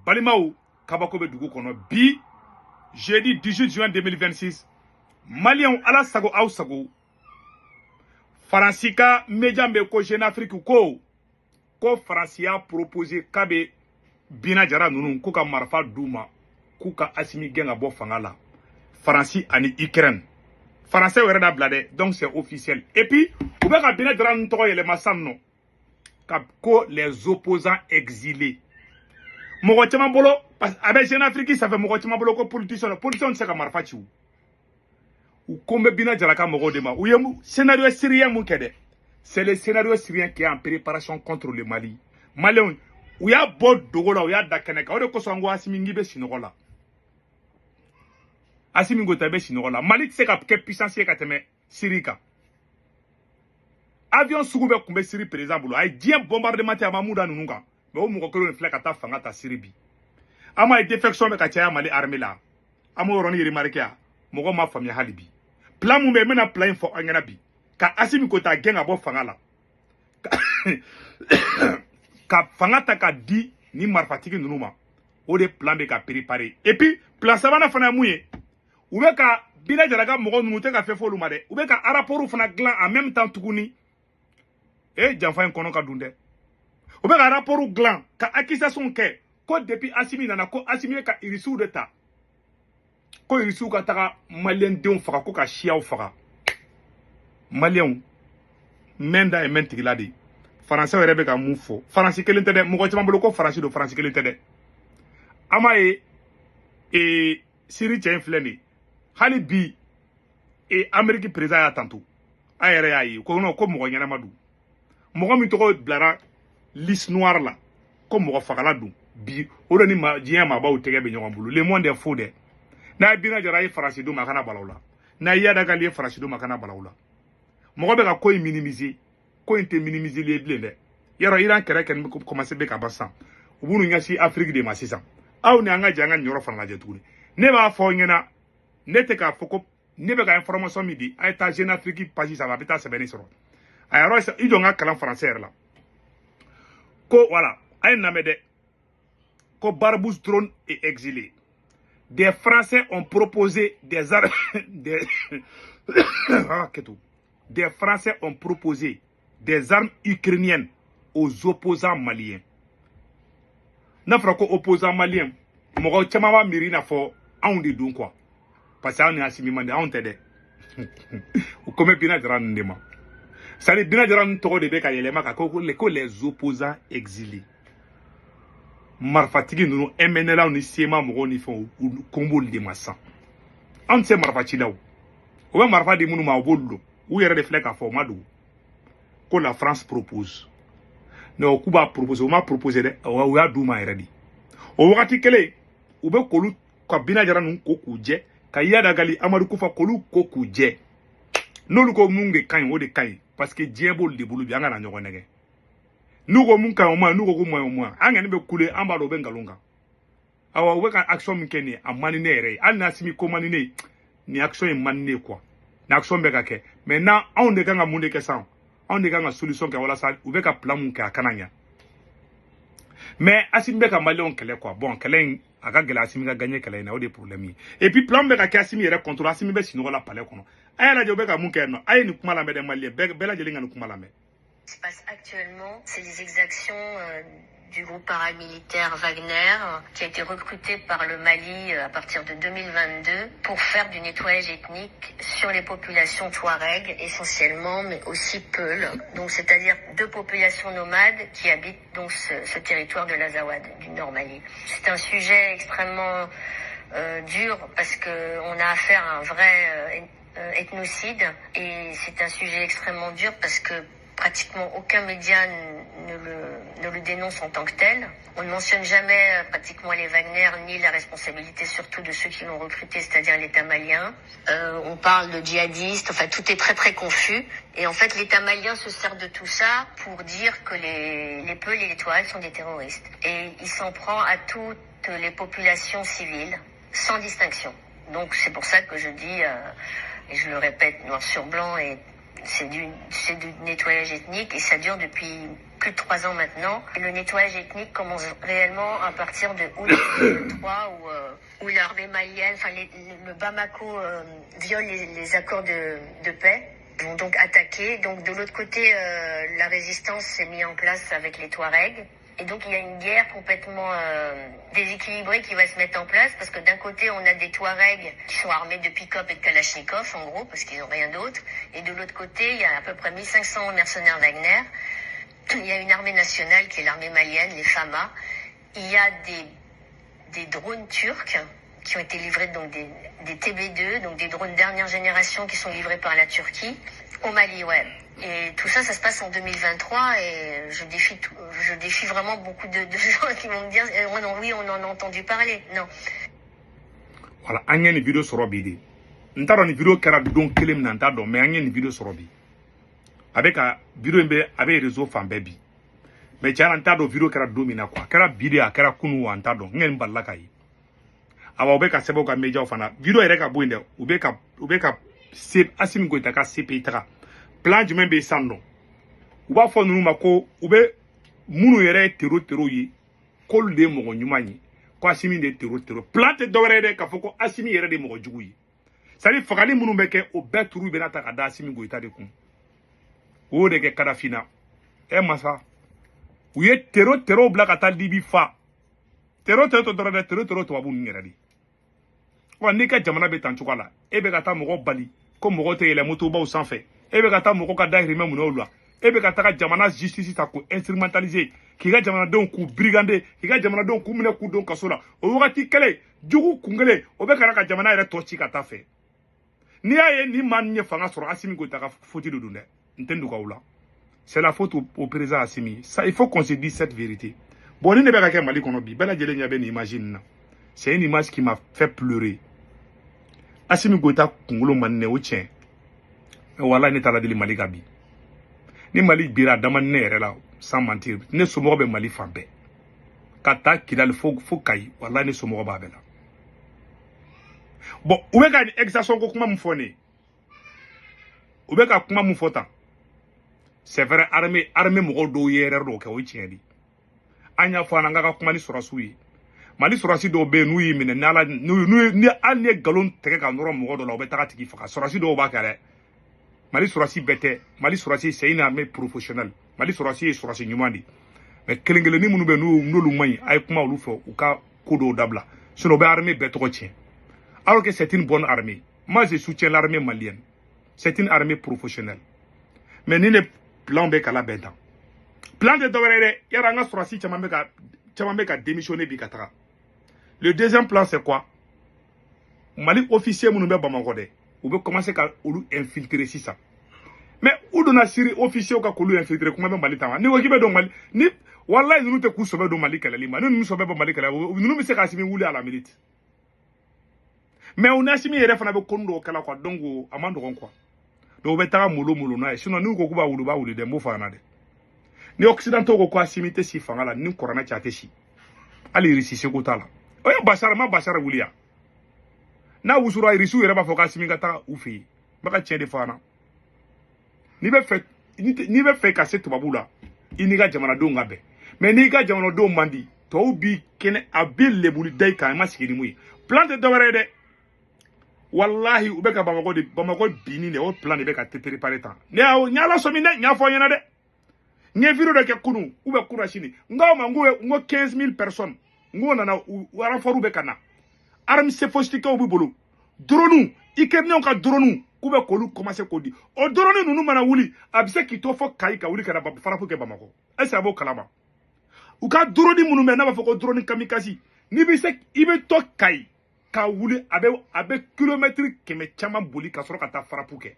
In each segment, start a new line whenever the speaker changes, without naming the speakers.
Balimaw, kabako bɛ dugu kɔnɔ bi, jeudi 18 juin 2026. Maliyɛnw, Ala sago aw sago. Faransi ka média bɛ ko Jeune Afrique ko Faransi y'a proposé k'a bɛ Bina Jara ninnu k'u ka marifa d'u ma, k'u ka Asimi gɛn ka bɔ fanga la. Faransi ani Ukraine, Français yɛrɛ da bila dɛ. Donc c'est officiel. Et puis u bɛ ka Bina Jara ninnu tɔgɔ yɛlɛma sisan nɔ ka ko les opposants exilés. Mɔgɔ caman bolo, a bɛ Jeune Afrique sanfɛ, mɔgɔ caman bolo ko politicien, politicien tɛ se ka marifa ci. U ko n bɛ Bina Jara ka mɔgɔw de ma. U ye scénario syrien mun kɛ dɛ, c'est le scénario syrien qui est en préparation contre le Mali. Maliyɛnw, u y'a bɔ dogo la, u y'a da kɛnɛ kan. O de kosɔn n ko Asimi, k'i bɛ sunɔgɔ la. Asimi Goïta bɛ sunɔgɔ la. Mali tɛ se ka kɛ puissance ye ka tɛmɛ Syrie kan. Avion sugu bɛɛ tun bɛ Syrie président bolo. A ye diɲɛ bombardement tɛ, a ma mun da ninnu kan. Mais o mɔgɔ kelen de filɛ ka taa fanga ta Syrie bi. An m'a ye, défection bɛ ka caya Mali armée la. An m'o yɔrɔnin remarqué yan. Mɔgɔ ma faamuya hali bi. Plan mun bɛ yen, n bɛna plan in fɔ an ɲɛna bi, ka Asimi Goïta gɛn ka bɔ fanga la, ka fanga ta ka di ni marifatigi ninnu ma, o de plan bɛ ka préparer. Et puis plan sabanan fana ye mun ye? U bɛ ka Bina Jara ka mɔgɔ ninnu, u tɛ ka fɛn fɔ olu ma dɛ. U bɛ ka rapport fana dilan en même temps tuguni. E, janfa in kɔnɔ ka dun dɛ. U bɛ ka rapport dilan ka accusation kɛ ko depuis Asimi nana, ko Asimi ye ka Irisiw de ta, ko Irisiw ka taga maliyɛndenw faga, ko ka siyaw faga. Maliyɛnw, mɛn da ye mɛn tigila de. Faransɛw yɛrɛ bɛ ka mun fɔ? Faransi kelen tɛ dɛ. Mɔgɔ caman bolo ko Faransi don, Faransi kelen tɛ dɛ. An m'a ye, Siri cɛ in filɛ nin ye. Hali bi Ameriki président y'a tanto. An yɛrɛ y'a ye ko non, ko mɔgɔ ɲɛnama don, mɔgɔ min tɔgɔ bilara liste noire la, ko mɔgɔ fagala don bi, o de ni ma diɲɛ maabaw tɛgɛ bɛ ɲɔgɔn bolo. Le monde est faux dɛ. N'a ye Bina Jara ye Faransi don ma, a kana bala o la. N'a ye Iyad Ag Ghali ye Faransi don ma, a kana bala o la. Mɔgɔ bɛ ka ko in minimiser, ko in tɛ minimiser ye bilen dɛ. Yarɔ, Iran kɛrɛ kɛ ni commencé bɛ ka ban sisan, u b'u ɲɛsin Afrique de ma sisan. Aw ni an ka jɛ, an ka nin yɔrɔ fana lajɛ tuguni. Ne b'a fɔ aw ɲɛna, ne tɛ k'a fɔ ko ne bɛ ka information min di. A ye taa Jeune Afrique page sanfɛ, a bɛ taa sɛbɛnni sɔrɔ a yɔrɔ. I jɔ n ka kalan français yɛrɛ la ko voilà, a ye lamɛn dɛ, ko Barbouze drone est exilé. Des Français ont proposé des armes des ah, des Français ont proposé des armes ukrainiennes aux opposants maliens. N'a fɔra ko opposants maliens, mɔgɔ caman b'a miiri i n'a fɔ anw de don quoi, parce que anw ni Asimi man di. Anw tɛ dɛ. U ko bɛ Bina Jara ninnu de ma. C'est à dire Bina Jara ninnu tɔgɔ de bɛ ka yɛlɛma ka ko les opposants exilés. Marifatigi ninnu, MNLA ni CMA mɔgɔw ni fɛnw, u ko b'olu de ma sisan. Anw tɛ se marifa ci la. O u bɛ marifa di minnu ma, u b'olu dɔn. U yɛrɛ de filɛ k'a fɔ, o ma dogo, ko la France propose. Non, k'u b'a proposer, u ma proposer dɛ, u y'a d'u ma yɛrɛ de. O wagati kelen, u bɛ k'olu ka Bina Jara ninnu ko k'u jɛ, ka Iyad Ag Ghali, Amadu Kufa, k'olu ko k'u jɛ. N'olu ko mun de ka ɲi, o de ka ɲi, parce que diɲɛ b'olu de bolo bi. An kana ɲɔgɔn nɛgɛ. N'u ko mun ka ɲi, o ma ɲi. N'u ko ko mun ɲi, o ma ɲi. An kɔni bɛ kule, an b'a dɔn u bɛ nkalon kan. Awa, u bɛ ka action min kɛ nin ye, a man di ne yɛrɛ ye. Hali n'Asimi ko man di ne ye, nin action in man di ne ye quoi. Nin action bɛ ka kɛ maintenant, anw de kan ka mun de kɛ sisan? Anw de kan ka solution kɛ walasa u bɛ ka plan mun kɛ, a kana ɲa. Mais Asimi bɛ ka maliyɛnw kɛlɛ quoi. Bon, kɛlɛ in a ka gɛlɛn Asimi ka gagner kɛlɛ in na, o de ye problème ye. Et puis plan bɛ ka kɛ Asimi yɛrɛ contre. Asimi bɛ sunɔgɔ la palais kɔnɔ. A y'a lajɛ, u bɛ ka mun kɛ yen nɔ. A ye nin kuma lamɛn dɛ, maliyɛn bɛɛ, bɛɛ lajɛlen ka nin kuma lamɛn.
Ce qui se passe actuellement, c'est les exactions du groupe paramilitaire Wagner, qui a été recruté par le Mali à partir de 2022 pour faire du nettoyage ethnique sur les populations touareg essentiellement, mais aussi Peul. Donc c'est-à-dire deux populations nomades qui habitent donc ce territoire de l'Azawad, du Nord Mali. C'est un sujet extrêmement dur parce que on a affaire à un vrai ethnocide et c'est un sujet extrêmement dur parce que pratiquement aucun média ne le dénonce en tant que tel. On ne mentionne jamais pratiquement les Wagner ni la responsabilité surtout de ceux qui l'ont recruté, c'est-à-dire l'État malien. On parle de djihadistes, enfin tout est très très confus. Et en fait, l'État malien se sert de tout ça pour dire que les Peuls et les Touaregs sont des terroristes. Et il s'en prend à toutes les populations civiles, sans distinction. Donc c'est pour ça que je dis, et je le répète noir sur blanc, et c'est du nettoyage ethnique et ça dure depuis plus plus de 3 ans maintenant. Et le nettoyage ethnique commence réellement à partir de août 2023 où l'armée malienne, enfin le Bamako viole les accords de paix. Ils vont donc attaquer. Donc de l'autre côté, la résistance s'est mise en place avec les Touaregs. Et donc il y a une guerre complètement déséquilibrée qui va se mettre en place parce que d'un côté on a des Touaregs qui sont armés de pick-up et de Kalachnikov en gros parce qu'ils n'ont rien d'autre. Et de l'autre côté il y a à peu près 1500 mercenaires Wagner. Il y a une armée nationale qui est l'armée malienne, les FAMA. Il y a des drones turcs qui ont été livrés, donc des TB2, donc des drones dernière génération qui sont livrés par la Turquie au Mali, ouais. Et tout ça, ça se passe en 2023 et je défie vraiment beaucoup de gens qui vont me dire oh non, oui, on en a entendu parler. Non.
Voilà, an ye nin vidéo sɔrɔ bi de. N t'a dɔn nin vidéo kɛra don kelen min na, n t'a dɔn, mais an ye nin vidéo sɔrɔ bi. A bɛ ka vidéo in bɛ, a bɛ réseau fan bɛɛ bi. Mais tiɲɛ na, n t'a dɔn vidéo kɛra don min na quoi. A kɛra bi de, a kɛra kunun wa, n t'a dɔn. N kɔni balila ka ye. Awa, u bɛ ka sɛbɛn u ka médiaw fana. Vidéo yɛrɛ ka bɔ yen dɛ, u bɛ ka se Assimi Goïta ka CPI taga. Plan jumɛn bɛ yen sisan nɔ? U b'a fɔ ninnu ma ko u bɛ minnu yɛrɛ ye terro terro ye, k'olu de ye mɔgɔ ɲuman ye, ko Assimi de ye terro terro. Plan tɛ dɔwɛrɛ ye dɛ, k'a fɔ ko Assimi yɛrɛ de ye mɔgɔ jugu ye. C'est à dire fagali minnu bɛ kɛ, o bɛɛ turu bɛna ta ka da Assimi Goïta de kun. O y'o de kɛ Kadafi na. Ɛ masa, u ye terro terro bila ka taa Libi fa. Terro terro tɛ dɔrɔn dɛ, terro terro tubabu ninnu yɛrɛ de. Wa n'i ka jamana bɛ tan cogoya la, e bɛ ka taa mɔgɔ bali ko mɔgɔ tɛ yɛlɛ motobaw sanfɛ, e bɛ ka taa mɔgɔ ka dahirimɛ minɛ olu la, e bɛ ka taga jamana justice ta k'o instrumentaliser, k'i ka jamanadenw k'u brigander, k'i ka jamanadenw k'u minɛ k'u don kaso la. O wagati kelen, jugu kun kelen, o bɛ ka na ka jamana yɛrɛ tɔ ci ka taa fɛ. N'i y'a ye ni maa min ye fanga sɔrɔ, Assimi Goïta ka faute de don dɛ, n tɛ n dogo aw la. C'est la faute au président Assimi. Ça, il faut qu'on se dise cette vérité. Bon, ni ne bɛ ka kɛ Mali kɔnɔ bi, bɛɛ lajɛlen ɲɛ bɛ nin image nin na. C'est une image qui m'a fait pleurer. Assimi Goïta kunkolo man nɛ, o tiɲɛ. Mais walahi, ne taara deli Mali ka bi. Ni Mali bira, a dama ne yɛrɛ la, sans mentir. Ne somɔgɔ bɛ Mali fan bɛɛ. Ka taa Kidali fo Kayi, walahi ne somɔgɔ b'a bɛɛ la. Bon, u bɛ ka nin exaction ko kuma min fɔ ne ye. U bɛ ka kuma min fɔ tan. C'est vrai, armée mɔgɔw dɔw ye erreur dɔw kɛ, o ye tiɲɛ de. An y'a fɔ an ka kuma ni sɔrɔsiw ye. Mali sɔrɔsi dɔw bɛ yen, n'u y'i minɛ, ni ala n'u ni hali ni ye nkalon tigɛ ka nɔrɔ mɔgɔ dɔ la, u bɛ taga tigi faga. Sɔrɔsi dɔw b'a kɛ dɛ. Mali sɔrɔsi bɛɛ tɛ. Mali sɔrɔsi, c'est une armée professionnelle. Mali sɔrɔsi ye sɔrɔsi ɲuman de. Mais kelen kelennin minnu bɛ yen, n'olu man ɲi, a ye kuma olu fɛ u ka ko dɔw dabila. Sinon u bɛ armée bɛɛ tɔgɔ tiɲɛ. Alors que c'est une bonne armée. Moi, je soutiens l'armée malienne. C'est une armée professionnelle. Mais ni ne plan bɛ ka labɛn tan. Plan tɛ dɔwɛrɛ ye dɛ. Yala an ka sɔrɔsi caman bɛ ka démissionner bi ka taga. Le deuxième plan, c'est quoi? Mali officier minnu bɛ Bamakɔ dɛ, u bɛ commencer ka olu infiltrer sisan. Mais u donna Syrie officier ka k'olu infiltrer, kuma bɛ Mali ta ma. Ni ko k'i bɛ don Mali ni, walahi ninnu tɛ k'u sɔbɛ don Mali kɛlɛli ma. Ni ninnu sɔbɛ bɔ Mali kɛlɛ, ninnu bɛ se ka Assimi wuli à la minute. Mais u ni Assimi yɛrɛ fana bɛ ko dɔw kɛla quoi, donc a man nɔgɔn quoi. Donc u bɛ taga mollo mollo n'a ye. Sinon n'u ko k'u b'a wuli, u b'a wuli dɛ, n b'o fɔ a ɲɛna dɛ. Ni occidentaux ko ko Assimi tɛ si fanga la, ni kuranɛ cɛ, a tɛ si. Hali Irisi seko t'a la. O ye Bashar ma Bashar wuli yan. N'a wusura, Irisiw yɛrɛ b'a fɔ k'Assimi ka taga u fɛ yen. N bɛ ka tiɲɛ de fɔ a ɲɛna. N'i bɛ fɛ ka se tubabuw la, i n'i ka jamanadenw ka bɛn. Mais n'i ka jamanadenw man di, tɔw b'i kɛnɛ, a b'i lebuli da i kan, i ma sigi ni mun ye. Plan tɛ dɔwɛrɛ ye dɛ. Walahi, u bɛ ka Bamakɔ de, Bamakɔ binni de, o plan de bɛ ka préparer tan. Ne y'aw n y'ala sɔmi dɛ, n y'a fɔ aw ɲɛna dɛ. N ye vidéo dɔ kɛ kunun ou bien kunun sini. N k'aw ma n ko 15 000 personnes. N ko nana u renfort bɛ ka na. Armes sophistiquées b'u bolo. Drone, Ukrainiens ka drone k'u bɛ k'olu commencer k'o di. O drone ninnu mana wuli, a bɛ se k'i to fɔ Kayi ka wuli ka na frappe kɛ Bamakɔ. Est ce que a b'o kalama? U ka drone minnu bɛ yen, n'a b'a fɔ ko drone kamikaze, n'i bɛ se, i bɛ to Kayi ka wuli, a bɛ kilomɛtiri 100 caman boli ka sɔrɔ ka taa frappe kɛ.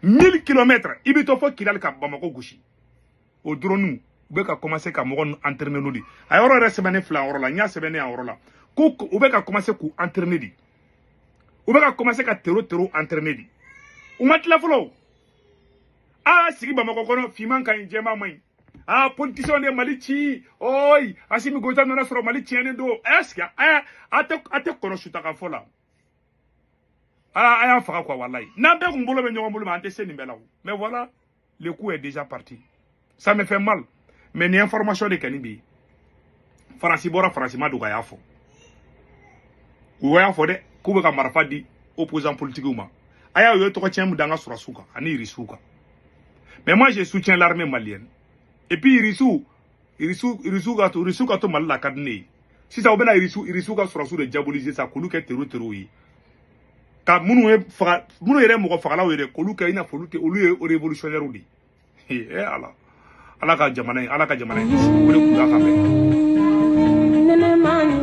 1000 kilomètres, i bɛ to fɔ Kidali ka Bamakɔ gosi. O drone, u bɛ ka commencer ka mɔgɔ ninnu entraîner n'o de. A yɔrɔ yɛrɛ sɛbɛnnen filɛ a yɔrɔ la, n y'a sɛbɛnnen a yɔrɔ la. Ko u bɛ ka commencer k'u entraîner de. U bɛ ka commencer ka terro terro entraîner de. U ma tila fɔlɔ o. Aa, sigi Bamakɔ kɔnɔ, finman ka ɲi, jɛman man ɲi. Aa, politicien de Mali ci oyi, Assimi Goïta nana sɔrɔ Mali tiɲɛnen don. Est ce que a tɛ kɔnɔ sutaka fɔ la? Aa, a y'an faga quoi, walayi. N'an bɛɛ kun bolo bɛ ɲɔgɔn bolo ma, an tɛ se nin bɛɛ la o. Mais voilà, le coup est déjà parti. Ça me fait mal. Mais ni information de kɛni bɛ yen. Faransi bɔra, Faransi ma dogo, a y'a fɔ. U y'a fɔ dɛ k'u bɛ ka marifa di opposant politique ma. A y'a ye, u ye tɔgɔ tiɲɛ min da an ka sɔrɔsiw kan ani irisiw kan. Mais moi, je soutiens l'armée malienne. Et puis irisiw, irisiw ka to Mali la ka di ne ye. Sisan u bɛna irisiw ka sɔrɔsiw de diaboliser sa, k'olu kɛ terro ye, ka minnu ye faga, minnu yɛrɛ mɔgɔ fagalaw ye dɛ, k'olu kɛ i n'a fɔ olu tɛ, olu ye révolutionnaire de ye. Eh Ala, Ala ka jamana in, Ala ka jamana in kisi. O de kun y'a kan bɛɛ.
Nene mani.